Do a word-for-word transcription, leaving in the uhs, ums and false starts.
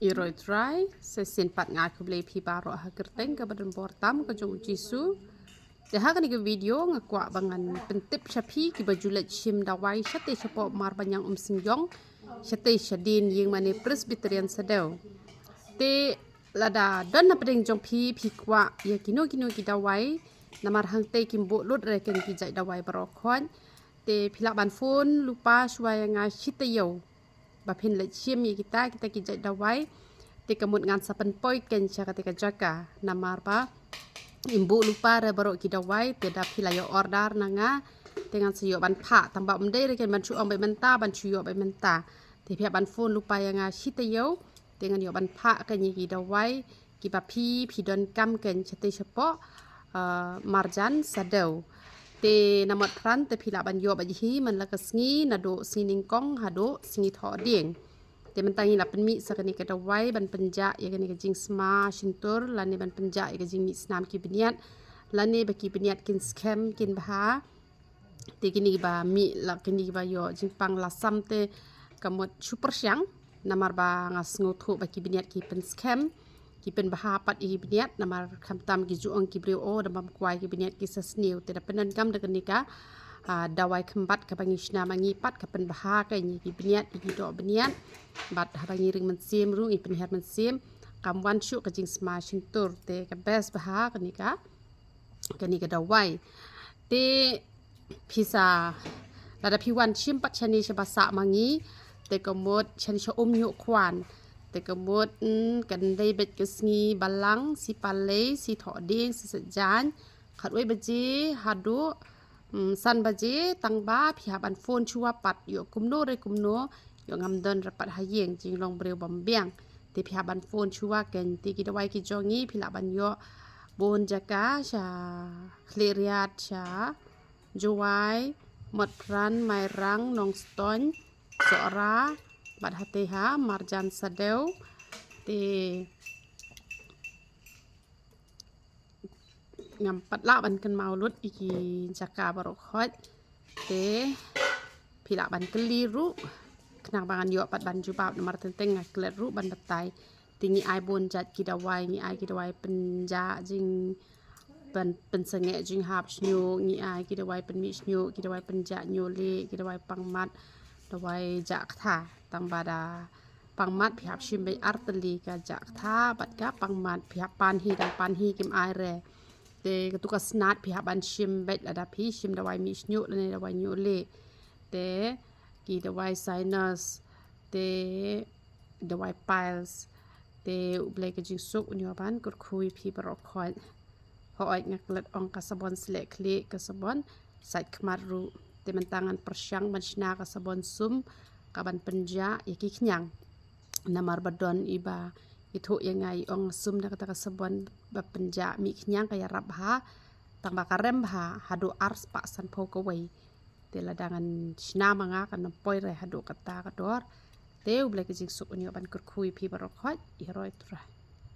Ïa roi trai, sa shisien pat nga ai khublei phi baroh ha ka kyrteng kaba don bor tam ka jong u Jisu. Te ha kane ka video nga kwah ba ngan pyntip sha phi kiba ju leit shim dawai shatei shapoh Marbaniang Umsyngiong, shatei shadien ïingmane Presbyterian Shadew. Te lada don na pdeng jong phi, phi kwah ïa kino kino ki dawai, namar hangtei kim buh lut re kine ki jait dawai baroh khoit. Te phi lah ban phone lypa shuwa ïa nga shi taïew ba phin leit shim ïa kita, kita ki jait dawai. Te ka mut ngan sa pynpoi keiñ sha kata ka jaka, namar ba im buh lypa re baroh ki dawai, te da phi la ïoh order na nga, te ngan sa ïoh ban phah, tang ba ym dei re keiñ ban shu ong beit mynta, ban shu ïoh beit mynta. Te phi hap ban phone lypa ïa nga shi taïew, te ngan ïoh ban phah keiñ ïa ki dawai kiba phi, phi donkam keiñ shatei shapoh, ah, Marjan Shadew. Te na Motphran te phi lah ban ïoh beit hi man la ka sngi, naduh sngi nyngkong haduh sngi thohdieng. Te mynta ngi la pynmih sa kane ka dawai ban pynjah ïa kane ka jingsma shyntur, lane ban pynjah ïa ka jingmih snam ki bniat, lane ba ki bniat kin skhem, kin bha. Te kine kiba mih la, kine kiba ïoh jingpang la sam te ka mut shu pyrshang, namar ba nga sngewthuh ba ki bniat ki pynskhem, ki pynbha pat ïa ki bniat, namar khamtam ki ju ong ki briew, o, da bam kwai ki bniat ki sa sniew. Te da pyndonkam da kane ka, ah, dawai khymbat kaba ngi shna ma ngi pat, ka pynbha keiñ ïa ki bniat, ïa ki doh bniat. Bad haba ngi ring mynsiem ruh, ngi pynhiar mynsiem, kam wan shuh ka jingsma shyntur. Te ka best bha kane ka, kane ka dawai. Te phi sa, lada phi wan shim pat shane shaba sah ma ngi, te ka mut shane sha Umñiuhkhwan. Te ka mut, mm, kan dei beit ka sngi Balang, shi palei, shi thohdieng, shi saitjaiñ, khatwei baje haduh, mm, san baje, tang ba phi hap ban phone shuwa pat, ïoh kumno re kumno, ïoh ngam don re pat ha ïing, jinglong briew bym biang. Te phi hap ban phone shuwa keiñ. Te ki dawai ki jong ngi phi lah ban ïoh bun jaka, sha Khliehriat, sha Jowai, Motphran, Mairang, Nongstoiñ, Sohra, bad hatei ha Marjan Shadew. Te ngam pat lah ban kynmaw lut ïa ki jaka baroh khoit. Te phi lah ban kylli ruh, khnang ba ngan ïoh pat ban jubab, namar teng teng nga klet ruh ban batai. Te ngi ai bun jait ki dawai, ngi ai ki dawai pynjah jing, pyn, pynsangeh jinghap shñiuh, ngi ai ki dawai pynmih shñiuh, ki dawai pynjah ñiuh lieh, ki dawai pang mat, dawai jah ktha. Tang ba da pang mat phi hap shim beit ar tylli, ka jah ktha bad ka pang mat, phi hap pan hi, dang pan hi kim ai re. Te katu ka snat phi hap ban shim beit lada phi shim dawai mih shñiuh lane dawai ñiuh lieh. Te ki dawai sinus, te dawai piles. Te U Blei ka jingsuk un ïoh ban kyrkhu ïa phi baroh khoit. Hooid, nga klet ong ka sabon sleh khlieh, ka sabon sait khmat ruh. Te mynta ngan pyrshang ban shna ka sabon sum, ka ban pynjah ïa ki khñiang. Namar ba don iba ithuh ïa nga, i ong sum na kata ka sabon ba pynjah mih khñiang ka ïarap bha, tang ba ka rem bha haduh ar spah sanphew kawei. Te lada ngan shna ma nga, kan ym poi re haduh kata ka dor. Te U Blei ka jingsuk un ïoh ban kyrkhu ïa phi baroh khoit. Ïa roi trai.